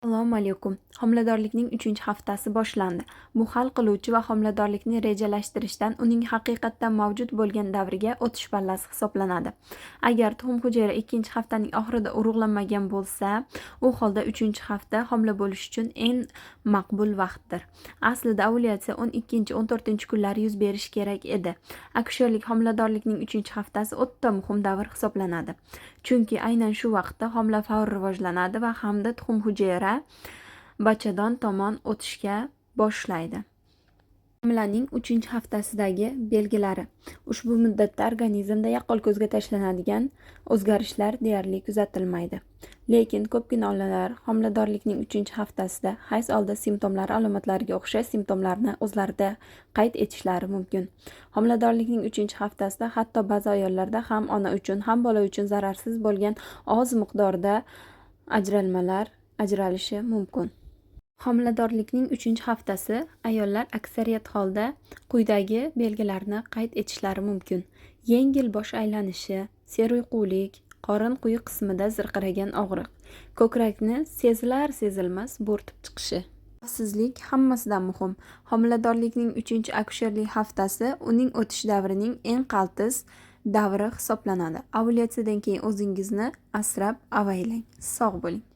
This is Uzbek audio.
Assalomu alaykum. Homiladorlikning 3-haftasi boshlandi. Bu hal qiluvchi va homiladorlikni rejalashtirishdan uning haqiqatda mavjud bo'lgan davriga o'tish pallasi hisoblanadi. Agar tuxum hujayra 2-haftaning oxirida urug'lanmagan bo'lsa, u holda 3-hafta homila bo'lish uchun eng maqbul vaqtdir. Aslida ovulyatsiya 12-14 kunlari yuz berishi kerak edi. Akusherlik homiladorlikning 3-haftasi o'ta muhim davr hisoblanadi. Chunki aynan shu vaqtda homila faol rivojlanadi va hamda tuxum hujayra bachadon tomon o'tishga boshlaydi. Homilaning 3-haftasidagi belgilari. Ushbu muddatda organizmda yaqqol ko'zga tashlanadigan o'zgarishlar deyarli kuzatilmaydi. Lekin ko'pgina onalar homiladorlikning 3-haftasida hayz oldi simptomlari alomatlariga o'xshash simptomlarni o'zlarida qayd etishlari mumkin. Homiladorlikning 3-haftasida hatto ba'zi ayollarda ham ona uchun, ham bola uchun zararsiz bo'lgan oz miqdorda ajralmalar ajralishi mumkin. Homiladorlikning 3-haftasi ayollar aksariyat holda quyidagi belgilarni qayd etishlari mumkin: yengil bosh aylanishi, seruyqulik, qorin quyi qismida zirqiragan og'riq, ko'krakni sezilar-sezilmas bo'rtib chiqishi. Xavfsizlik hammasidan muhim. Homiladorlikning 3-akusherlik haftasi uning o'tish davrining eng qaltis davri hisoblanadi. Ovulyatsiyadan keyin o'zingizni asrab avaylang. Sog' bo'ling.